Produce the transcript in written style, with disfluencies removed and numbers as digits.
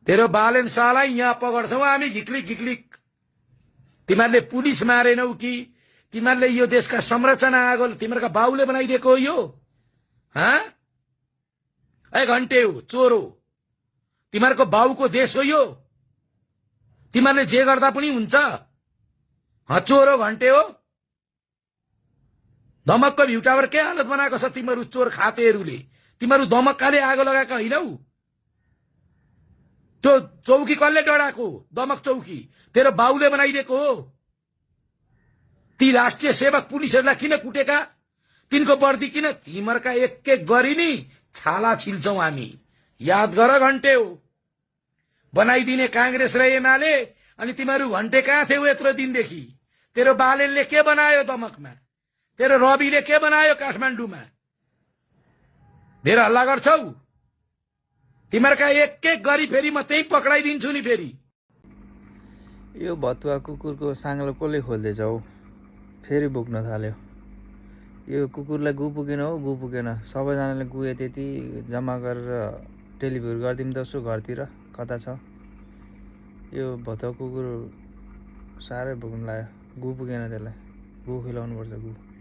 तेरो बालेन सालाई यहाँ पकड्छौ हामी घिक्लिक घिक्लिक। तिमीहरूले पुलिस मारेनौ कि तिमीहरूले यो देशका संरचना आगो तिमीहरूका बाउले बनाइदिएको हो यो? घन्टे हो, चोर हो। तिमीहरूको बाउको देश हो यो। तिमीहरूले जे गर्दा पनि हुन्छ। चोर हो, घन्टे हो। दमकको भ्यू टावर के हालत बनाएको छ तिमीहरू चोर खातेहरूले? तिमीहरू दमककाले आगो लगाएका होइनौ। त्यो चौकी कसले डढाएको? दमक चौकी तेरो बाउले बनाइदिएको हो। ती राष्ट्रिय सेवक पुलिसहरूलाई किन कुटेका? तिनको वर्दी किन? तिमीहरूका एक एक गरी नि छाला छिल्छौ हामी। याद गर घन्टे हो। बनाइदिने कांग्रेस र एमाले, अनि तिमीहरू घन्टे कहाँ थियौ यत्रो दिनदेखि? तेरो बालेनले के बनायो दमकमा? तेरो रविले के बनायो काठमाडौँमा? धेरै हल्ला गर्छौ। तिमीहरूका एक एक गरी फेरि म त्यही पक्राइदिन्छु नि फेरि। यो भतुवा कुकुरको साङ्लो कसले खोल्दैछ हौ? फेरि बोक्न थाल्यो। यो कुकुरलाई गु पुगेन हो, गु पुगेन। सबैजनाले गु त्यति जम्मा गरेर डेलिभरी गरिदिउँ त उसो घरतिर कता छ? यो भतुवा कुकुर साह्रै भोग्न लाग्यो। गु पुगेन त्यसलाई। गु खुवाउनु पर्छ गु।